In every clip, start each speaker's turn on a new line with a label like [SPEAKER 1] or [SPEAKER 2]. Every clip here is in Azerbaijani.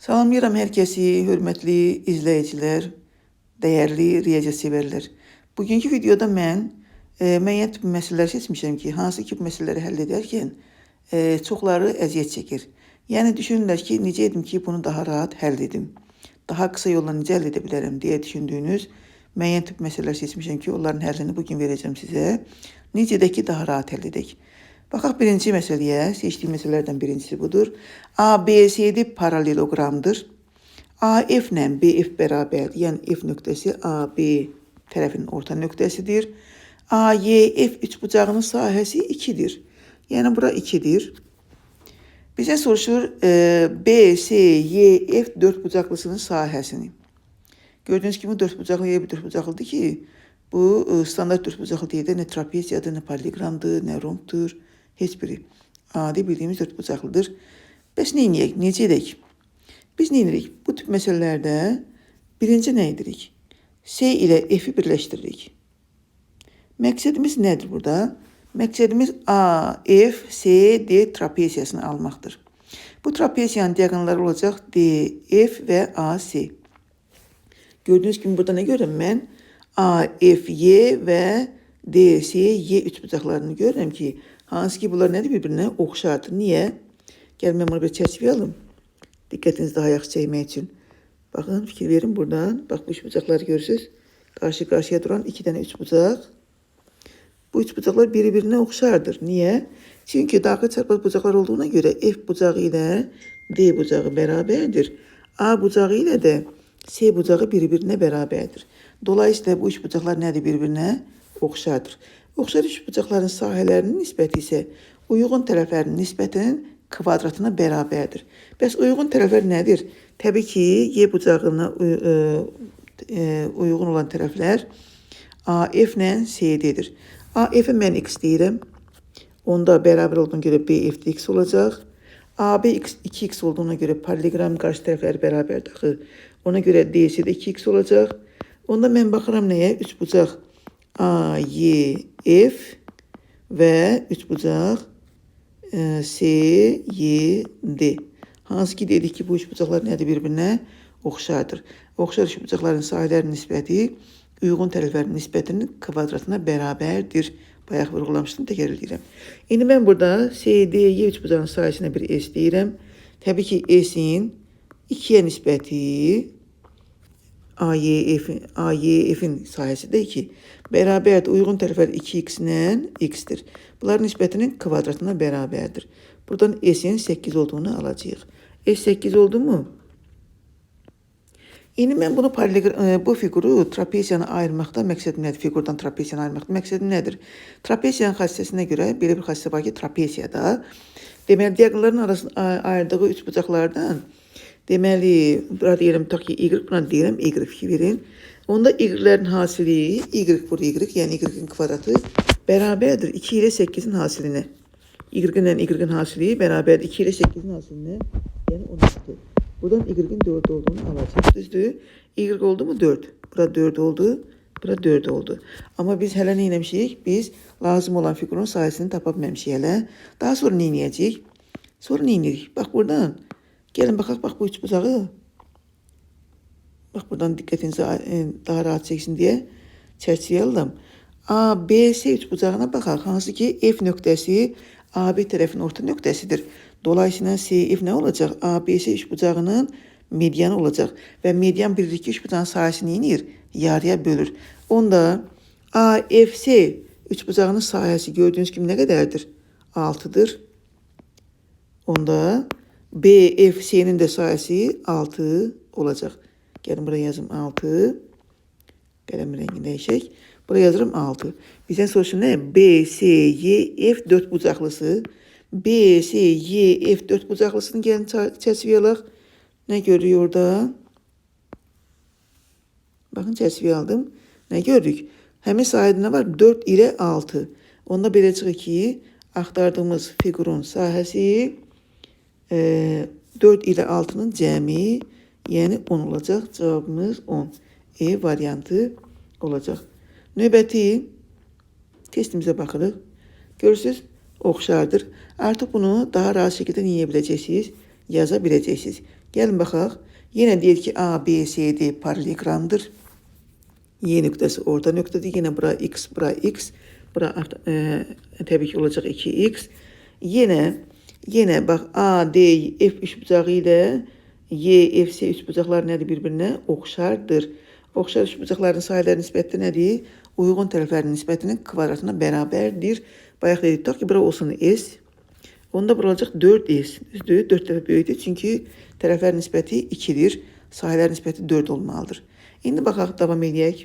[SPEAKER 1] Salamlayıram hər kəsi, hörmətli izləyicilər, dəyərli riyaziyyat sevərlər. Bugünkü videoda mən müəyyən tip məsələlər seçmişəm ki, hansı ki bu məsələləri həll edərkən çoxları əziyyət çəkir. Yəni düşünürlər ki, necə edim ki, bunu daha rahat həll edim. Daha qısa yolla necə həll edə bilərəm deyə düşündüyünüz müəyyən tip məsələlər seçmişəm ki, onların həllini bugün verəcəm sizə. Necə edək ki, daha rahat həll edək. Baxaq birinci məsələyə, seçdiyim məsələlərdən birincisi budur. ABCD paralleloqramdır. AF ilə BF bərabərdir. Yəni F nöqtəsi AB tərəfinin orta nöqtəsidir. AYF üçbucağının sahəsi 2-dir. Yəni bura 2-dir. Bizə soruşur BCYF dördbucaqlısının sahəsini. Gördüyünüz kimi dördbucaqlı elə bir dördbucaqlıdır ki, bu standart dördbucaqlı deyil də, nə trapesiyadır, nə paralleloqramdır, nə rombdur. Heç biri. Adi bildiyimiz dördbucaqlıdır. Bəs nə edək? Necə edək? Biz nə edirik? Bu tip məsələlərdə birinci nə edirik? S ilə F-i birləşdiririk. Məqsədimiz nədir burada? Məqsədimiz A, F, S, D trapesiyasını almaqdır. Bu trapesiyanın diaqonalları olacaq D, F və A, C. Gördüyünüz kimi burada nə görürəm mən? A, F, Y və D, C, Y üçbucaqlarını görürəm ki, hansı ki bunlar nədir bir-birinə oxşardır. Niyə? Gəl mən bunu bir çərçivəyə alım. Diqqətinizi daha yaxşı çəkmək üçün. Baxın, fikir verin buradan. Bax bu üçbucaqları görürsünüz. Qarşı-qarşıya duran iki dənə üçbucaq. Bu üçbucaqlar bir-birinə oxşardır. Niyə? Çünki daxil çarpaz bucaqlar olduğuna görə F bucağı ilə D bucağı bərabərdir. A bucağı ilə də C bucağı bir-birinə bərabərdir. Dolayısıyla bu üçbucaqlar nədir bir-birinə? Oxşardır. Oxşar üçbucaqların sahələrinin nisbəti isə uyğun tərəflərin nisbətinin kvadratına bərabərdir. Bəs uyğun tərəflər nədir? Təbii ki, Y bucağına uyğun olan tərəflər AF ilə CD-dir. AF-ə mən X deyirəm. Onda bərabər olduğuna görə BF də X olacaq. AB x 2x olduğuna görə paralleloqram qarşı tərəfləri bərabərdir axı. Ona görə DC də 2x olacaq. Onda mən baxıram nəyə? Üçbucaq A, Y, F və üçbucaq C, Y, D. Hansı ki dedik ki, bu üçbucaqlar nədir bir-birinə? Oxşardır. Oxşar üçbucaqların sahələrinin nisbəti uyğun tərəflərin nisbətinin kvadratına bərabərdir. Bayaq vurğulamışdım, təkrar edirəm. İndi mən burada C, D, Y üçbucağının sahəsinə bir S deyirəm. Təbii ki, S-in 2-yə nisbəti AYF-in sahəsi də 2. Bərabərdir. Uyğun tərəflər 2x ilə x-dir. Bunların nisbətinin kvadratına bərabərdir. Buradan S-in 8 olduğunu alacağıq. S 8 oldu mu? İndi mən bunu bu fiquru trapesiyanı ayırmaqda məqsədim nədir? Fiqurdan trapesiyanı ayırmaqda məqsədim nədir? Trapesiyanın xassəsinə görə belə bir xassə var ki, trapesiyada deməli diaqonalların arasında ayırdığı üçbucaqlardan deməli bura deyirəm tutaq ki y, buna deyirəm y fikir verin. Onda y-lərin hasili y vur y, yəni y-in kvadratı bərabərdir 2 ilə 8-in hasilinə. Y-lə y-in hasili bərabərdir 2 ilə 8-in hasilinə, yəni 16. Buradan y-in 4 olduğunu alacağıq. Düzdür? Y oldu mu 4. Bura 4 oldu. Bura 4 oldu. Amma biz hələ nə etmişik? Biz lazım olan fiqurun sahəsini tapa bilməmişik hələ. Daha sonra nə edəcəyik? Sonra nə edirik? Bax buradan. Gəlin baxaq, bax bu üçbucağı. Bax buradan diqqətinizi daha rahat çəksin deyə çərçivəyə aldım. A, B, C üçbucağına baxaq. Hansı ki F nöqtəsi AB tərəfinin orta nöqtəsidir. Dolayısıyla CF nə olacaq? ABC üçbucağının medianı olacaq. Və median bilirik ki, üçbucağın sahəsini edir? Yarıya bölür. Onda AFC üçbucağının sahəsi gördüyünüz kimi nə qədərdir? 6-dır. Onda BFC-nin də sahəsi 6 olacaq. Gəlin buraya yazım 6. Qələm rəngini dəyişək. Buraya yazıram 6. Bizdən soruşur nə? B, C, Y, F dörd bucaqlısı. B, C, Y, F dörd bucaqlısını gəlin çərçivəyə alaq. Nə görürük orada? Baxın çərçivəyə aldım. Nə görürük? Həmin sahədə nə var? 4 ilə 6. Onda belə çıxır ki, axtardığımız fiqurun sahəsi 4 ilə 6-nın cəmi, yəni 10 olacaq. Cavabımız 10. E variantı olacaq. Növbəti testimizə baxırıq. Görürsünüz, oxşardır. Artıq bunu daha rahat şəkildə nə edə biləcəksiniz? yaza biləcəksiniz. Gəlin baxaq. Yenə deyir ki, A, B, C, D parallelegramdır. Y nöqtəsi orta nöqtədir. Yenə bura X, bura X. Bura təbii ki, olacaq 2X. Yenə bax A, D, F üçbucağı ilə Y, F, C üçbucaqlar nədir bir-birinə? Oxşardır. Oxşar üçbucaqların sahələri nisbəti nədir? Uyğun tərəflərin nisbətinin kvadratına bərabərdir. Bayaq dedik, tutaq ki, bura olsun S. Onda bura olacaq 4S. Düzdür? 4 dəfə böyükdür. Çünki tərəflər nisbəti 2-dir. Sahələr nisbəti 4 olmalıdır. İndi baxaq, davam eləyək.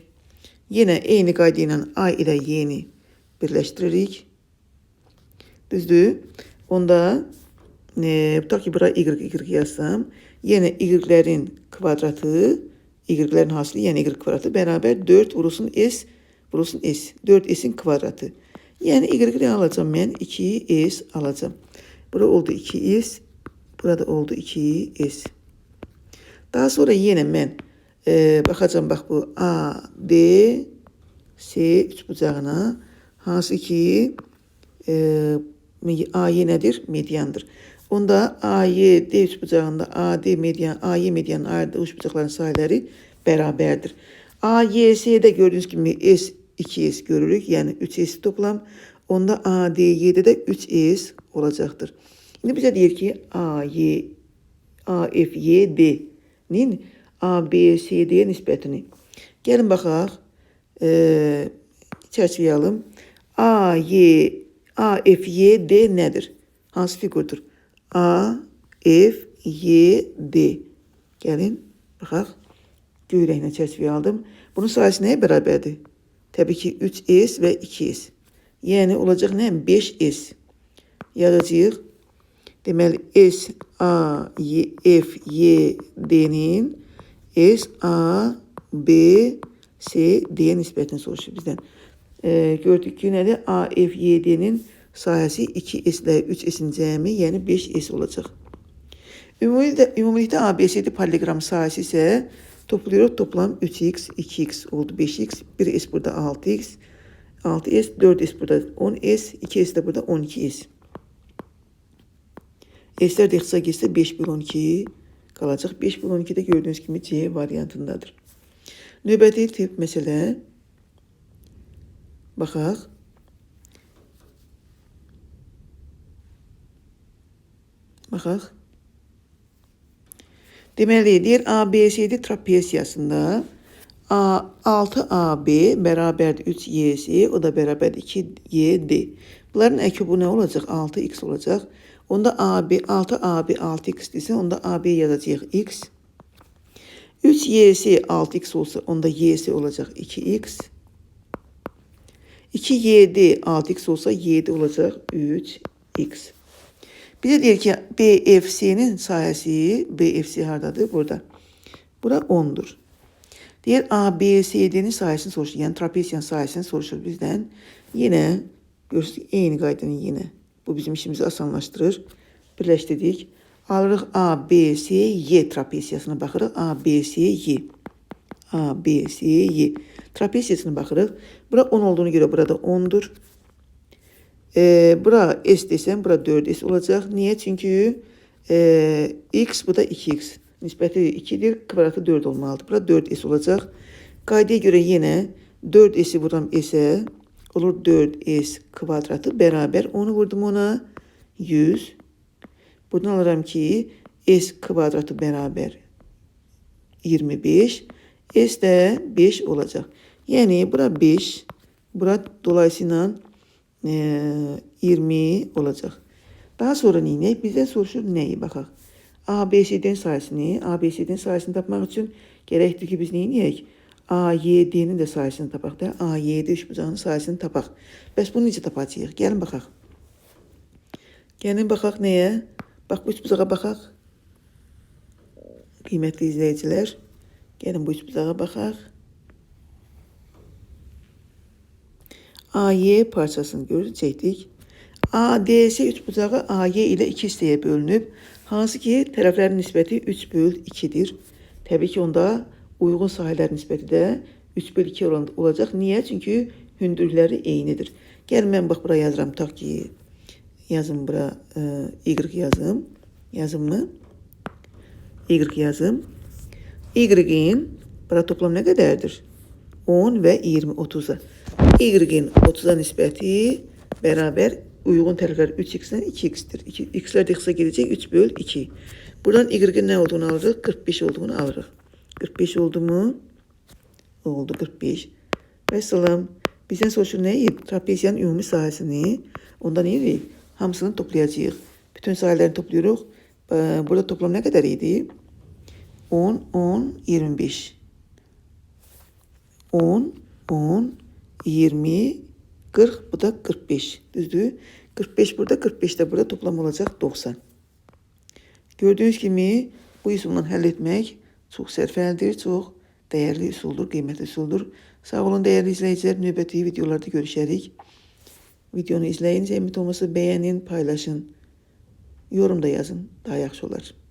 [SPEAKER 1] Yenə eyni qayda ilə A ilə Y-ni birləşdiririk. Düzdür? Onda tutaq ki, bura Y, Y yazsam, yenə Y-lərin kvadratı, Y-lərin hasılı, yəni Y kvadratı bərabər 4 vurulsun S, vurulsun S. 4S-in kvadratı. Yəni Y-ni alacağım mən, 2S alacağım. Bura oldu 2S, burada oldu 2S. Daha sonra yenə mən baxacağım, bax bu A, D, C üçbucağına, hansı ki AY nədir? Mediandır. Onda AY, D üçbucağında AD median, AY medianın ayırdığı üçbucaqların sahələri bərabərdir. AYC'də gördüyünüz kimi S, 2S görürük. Yəni 3S toplam. Onda ADY'də də 3S olacaqdır. İndi bizə deyir ki, AY, AFYD-nin ABCD-yə nisbətini. Gəlin baxaq. Çərçivəyə alım. AY, AFYD nədir? Hansı fiqurdur? A, F, Y, D. Gəlin, baxaq. Göy rənglə çərçivəyə aldım. Bunun sahəsi nəyə bərabərdir? Təbii ki, 3S və 2S. Yəni, olacaq nə? 5S. Yazacağıq. Deməli, S, A, Y, F, Y, D-nin S, A, B, C, D-yə nisbətini soruşur bizdən. Gördük ki, nədir? A, F, Y, D-nin sahəsi 2S ilə 3S-in cəmi, yəni 5S olacaq. Ümumilikdə A, B, C, D parallelogram sahəsi isə toplayırıq. Toplam 3x, 2x oldu 5x, 1S burada 6x, 6S, 4S burada 10S, 2S də burada 12S. S'lər də ixtisar getsə 5 bölü 12 qalacaq. 5 bölü 12 də gördüyünüz kimi C variantındadır. Növbəti tip məsələ. Baxaq. Baxaq. Deməli, deyir ABCD trapesiyasında 6AB bərabərdir 3YC, o da bərabərdir 2YD. Bunların əkubu nə olacaq? 6X olacaq. Onda AB, 6AB 6X desə, onda AB yazacağıq X. 3YC 6X olsa, onda YC olacaq 2X. 2YD 6X olsa, YD olacaq 3X. Bizə deyir ki, BFC-nin sahəsi, BFC hardadır? Burada. Bura 10'dur. Deyir, ABCD-nin sahəsini soruşur. Yəni, trapesiyanın sahəsini soruşur bizdən. Yenə, görürsünüz, eyni qaydanı yenə. Bu bizim işimizi asanlaşdırır. Birləşdirdik. Alırıq A, B, C, Y trapesiyasına baxırıq. A, B, C, Y. A, B, C, Y. Trapesiyasına baxırıq. Bura 10 olduğunu görə burada 10'dur. Bura S desəm, bura 4S olacaq. Niyə? Çünki X, bu da 2X. Nisbəti 2-dir, kvadratı 4 olmalıdır. Bura 4S olacaq. Qaydaya görə yenə 4S'i vuram S-ə. Olur 4S kvadratı bərabər. Onu vurdum ona 100. Buradan alıram ki, S kvadratı bərabər 25. S də 5 olacaq. Yəni, bura 5, bura dolayısıyla 20 olacaq. Daha sonra neyinək? Bizdən soruşur nəyi? Baxaq. ABCD-nin sahəsini, ABCD-nin sahəsini tapmaq üçün gərəkdir ki, biz neyniyək? AYD-nin də sahəsini tapaq da. AYD üçbucağının sahəsini tapaq. Bəs bunu necə tapacağıq? Gəlin baxaq. Gəlin baxaq nəyə? Bax, bu üçbucağa baxaq. Qiymətli izləyicilər, gəlin bu üçbucağa baxaq. AY parçasını görürüz, çəkdik. ADC üçbucağı AY ilə 2 hissəyə bölünüb. Hansı ki, tərəflərin nisbəti 3 böl 2-dir. Təbii ki, onda uyğun sahələr nisbəti də 3 böl 2 olacaq. Niyə? Çünki hündürlükləri eynidir. Gəlin, mən bax bura yazıram, tutaq ki, yazım bura, Y yazım. Yazım mı? Y yazım. Y-in bura toplam nə qədərdir? 10 və 20, 30-a. Y-in 30-a nisbəti bərabər uyğun tərəflər 3x-dən 2x-dir. X-lər də x-a gedəcək 3 böl 2. Buradan Y-in nə olduğunu alırıq? 45 olduğunu alırıq. 45 oldu mu? Oldu 45. Vəssalam. Bizdən soruşur nəyi? Trapeziyanın ümumi sahəsini. Ondan nə edirik? Hamısını toplayacağıq. Bütün sahələrini toplayırıq. Burada toplam nə qədər idi? 10, 10, 25. 10, 10, 20, 40, bu da 45. Düzdür? 45 burada, 45 də burada toplam olacaq 90. Gördüyünüz kimi bu üsulla həll etmək çox sərfəlidir, çox dəyərli üsuldur, qiymətli üsuldur. Sağ olun dəyərli izləyicilər, növbəti videolarda görüşərik. Videonu izləyin, zəhmət olmasa bəyənin, paylaşın, yorum da yazın, daha yaxşı olar.